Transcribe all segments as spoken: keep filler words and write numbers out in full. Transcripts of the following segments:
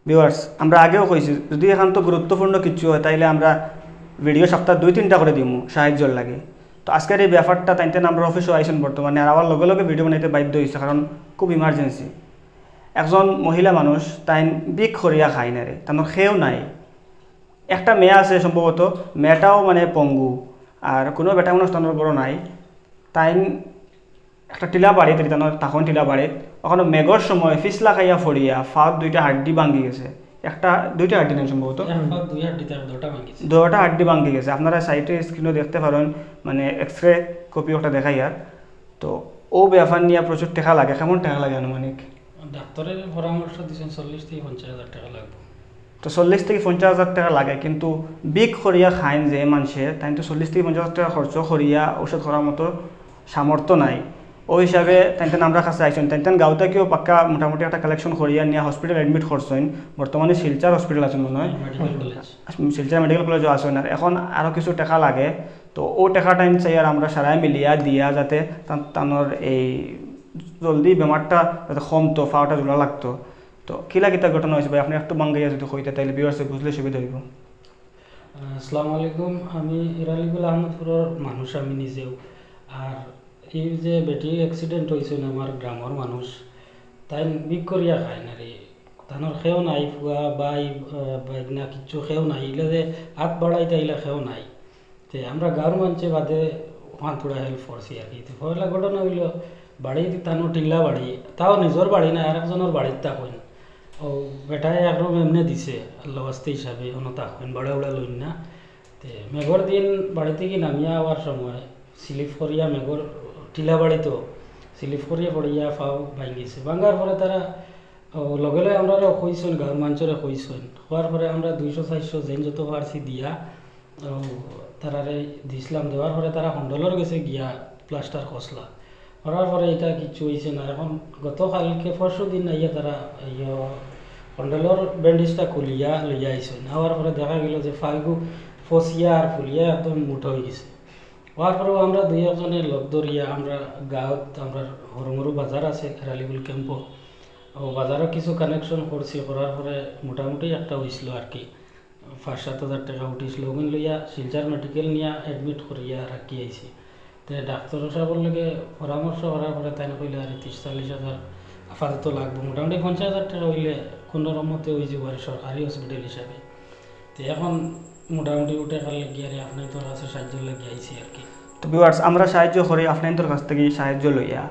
ভিউয়ার্স, আমরা আগেও কইছি, যদি এখান তো গুরুত্বপূর্ণ কিছু হয়, তাইলে আমরা ভিডিও সপ্তাহ দুই তিনটা করে দিমু সাহায্যর লাগি। তো আজকের এই ব্যাপারটা, তাইনতে আমরার অফিসও আইছইন বর্তমানে, আর আবার লগে লগে ভিডিও বানাইতে বাধ্য হইছে, কারণ খুব ইমার্জেন্সি। একজন মহিলা মানুষ, তাইন ভিক করিয়া খাইন রে, তানর কেউ নাই। একটা মেয়ে আছে সম্ভবত, মেয়েটাও মানে পঙ্গু, আর কোনো বেটা মানুষ তানর বড় নাই। তাইন একটা টিলা বাড়িত, তানর তখন টিলা বাড়িত, ওখানো মেঘর সময় ফিসলা খাইয়া পড়িয়া ফাওত দুইটা হাড্ডি ভাঙ্গি গেছে। একটা, দুইটা হাড্ডি নাই সম্ভবত, এক পাও দুই হাড্ডিতে আমি দুইটা ভাঙিছি। দুইটা হাড্ডি ভাঙ্গি গেছে। আপনারা সাইডে স্ক্রিনও দেখতে পারেন, মানে এক্সরে কপি ওটা দেখাই আর। তো ও ব্যাপার নিয়ে প্রচুর টেকা লাগে। কেমন টেকা লাগে আনুমানিক? ডাক্তারে পরামর্শ দিছেন চল্লিশ থেকে পঞ্চাশ হাজার টেকা লাগবে। তো চল্লিশ থেকে পঞ্চাশ হাজার টেকা লাগে, কিন্তু ভিক করিয়া খাইন যে মানষে, তাইন তো চল্লিশ থেকে পঞ্চাশ হাজার টেকা খরচ করিয়া ঔষধ করার মতো সামর্থ্য নাই। ওই হিসাবে তাইনতে আমরার কাছে আইছইন, তাইনতে গাঁও থাকিও পাক্কা মোটামুটি একটা কালেকশন করিয়া নিয়া হসপিটাল অ্যাডমিট করছইন। বর্তমানে শিলচর হসপিটাল আছইন মনে হয়, মেডিকেল কলেজ। শিলচর মেডিকেল কলেজও আছইন। আর এখন আরও কিছু টেকা লাগে, তো ও টেকাটা চাইয়ার আমরা সারায় মিলিয়া দিয়া যাতে তা-, তানর এই জলদি বেমারটা যাতে কমতো, ফাওটা জোড়া লাগতো। তো কিলা কিতা ঘটনা হয়েছে ভাই, আপনি একটু বাঙ্গাইয়া যদি কইতে, তাইলে ভিউয়ার্সে বুঝলে সুবিধা হইব। আসসালামু আলাইকুম, আমি এরালিগুল আহমদপুরের মানুষ, আমি নিজেও। আর এই যে বেটি অ্যাক্সিডেন্ট হয়েছে না, আমার গ্রামের মানুষ, তাই ভিক করিয়া খাইন রে। তানর কেউ নাই, ফুয়া, ভাই, আহ, ভাইগনা, কিচ্ছু কেউ নাই। ইলা যে হাত বাড়াইতা, ইলা কেউ নাই। তে আমরা গাঁওর মানষে বাদে ওখান থোড়া হেল্প করছি আর কি। তো পয়লা ঘটনা হইল, বাড়ি তানর টিল্লা বাড়ি, তাও নিজর বাড়ি না, আর একজনের বাড়িত থাকইন। ও বেটায় এক রুম এমনে দিছে, আল্লাহ ওয়াস্তে হিসাবে, অনো থাকইন, বাড়া উড়া লইন না। তে মেঘর দিন বাড়ি থাকি নামিয়া আওয়ার সময় স্লিপ করিয়া, মেঘর টিলা বাড়ি তো, স্লিপ করিয়া পড়িয়া ফাও ভাঙ্গিছে। ভাঙ্গার পরে তারা, ও, লগে লগে আমরারে কইছইন, গাঁওর মানষরে কইছইন। কওয়ার পরে আমরা দুইশো চাইরশো যেইন যত পারছি দিয়া, ও, তারারে দিছলাম। দেওয়ার পরে তারা কন্ডলর গেছে গিয়া প্লাস্টার খসলা। করার পরে এটা কিচ্ছু হইছে না। এখন গতকালকে পরশু দিন আইয়া তারা ইয়ে কন্ডলর ব্যান্ডেজটা খুলিয়া লইয়া আইছইন। আওয়ার পরে দেখা গেল যে ফাইগু ফসিয়া আর ফুলিয়া একদম মোটা হয়ে গেছে। হওয়ার পরেও আমরা দুই একজনে লগ ধরিয়া আমরা গাঁওত, আমরা হরমরু বাজার আছে এরালিগুল ক্যাম্পো, ও বাজারও কিছু কানেকশন করছি, করার পরে মোটামুটি একটা হইছিল আর কি, পাঁচ সাত হাজার টেকা উঠিছিল। ওগুন লইয়া শিলচর মেডিকেল নিয়া অ্যাডমিট করিয়া রাখি আইছি। তে ডাক্তার সাহেবর লগে পরামর্শ করার পরে তাই কইলে আর তিরিশ চল্লিশ হাজার আপাতত লাগবো, মোটামুটি পঞ্চাশ হাজার টেকা হইলে কোনো রকমতে হয়ে যাবো আর সরকারি হসপিটাল হিসাবে। তে এখন মোটামুটি উঠে কাল লাগিয়া আর আপনার তোর কাছে সাহায্য লাগিয়ে আইছি আর কি। তো ভিউয়ার্স, আমরা সাহায্য করি আপনার তোর কাছ থেকে সাহায্য লইয়া।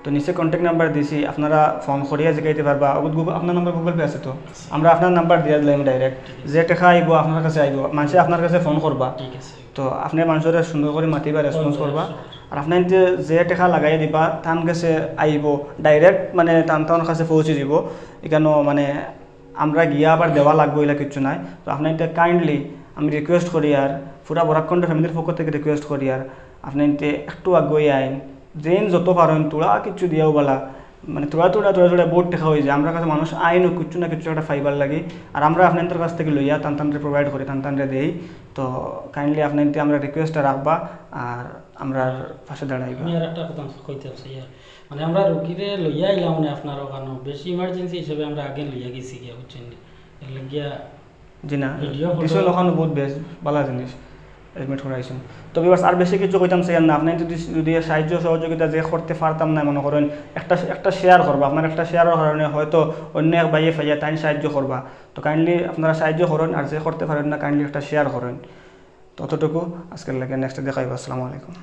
তো নিচে কন্ট্যাক্ট নাম্বার দিছি, আপনারা ফোন করিয়া জিগাইতে পারবা। অগুত Google, আপনার নাম্বার গুগল পে আছে তো? আমরা আপনার নাম্বার দিয়া দিলাম ডাইরেক্ট। ঠিক আছে। যে টেকা আইবো আপনার কাছে আইবো, মানষে আপনার কাছে ফোন করবা। ঠিক আছে। তো আপনি মানষরে সুন্দর করে মাতিবা, রেসপন্স করবা। অবশ্যই। আর আপনি যে, যে টেকা লাগাই দিবা, তান কাছে আইবো ডাইরেক্ট, মানে তান তান কাছে পৌঁছে দিব। এখানে মানে আমরা গিয়া আবার দেওয়া লাগবো, এলা কিচ্ছু নাই। তো আপনি কাইন্ডলি আমি রিকোয়েস্ট করি, আর পুরা বরাকণ্ঠ ফ্যামিলির পক্ষ থেকে রিকোয়েস্ট করি, আর আপনি একটু আগুয়াই আইন, যেইন যত পারেন তোরা কিচ্ছু দিয়াও বালা, মানে তোরা তোরা তোরা তোরা বহুত টেকা হয়ে যায়। আমরা কাছে মানুষ আইনও কিচ্ছু না কিচ্ছু একটা পাইবার লাগি, আর আমরা আপনাদের কাছ থেকে লইয়া তান তানরে প্রোভাইড করি, তান তানরে দেই। তো কাইন্ডলি আপনাদের আমরা রিকোয়েস্টটা রাখবা, আর আমরা পাশে দাঁড়াইবা। আমি আর একটা কথা কইতে চাই, আর মানে আমরা রুগীরে লইয়া আইলাম, মানে আপনার ওখানে বেশি ইমার্জেন্সি হিসেবে আমরা আগে লইয়া গেছি গিয়া, বুঝছেন নি? এর লাগিয়া জি না, ভিডিও কিছু ফটো। ওখানে বহুত বেশ ভালো জিনিস অ্যাডমিট করাইছেন। তো ভিউয়ার্স, আর বেশি কিছু কইতাম চাই না। আপনি যদি, যদি সাহায্য সহযোগিতা যে করতে পারতাম না, মনে করেন একটা, একটা শেয়ার করবা, আপনার একটা শেয়ারের কারণে হয়তো অন্য এক ভাইয়ে পাইয়া তাই সাহায্য করবা। তো কাইন্ডলি আপনারা সাহায্য করেন, আর যে করতে পারেন না কাইন্ডলি একটা শেয়ার করেন। ততটুকু আজকের লাগে, নেক্সট দেখাইব। আসসালামু আলাইকুম।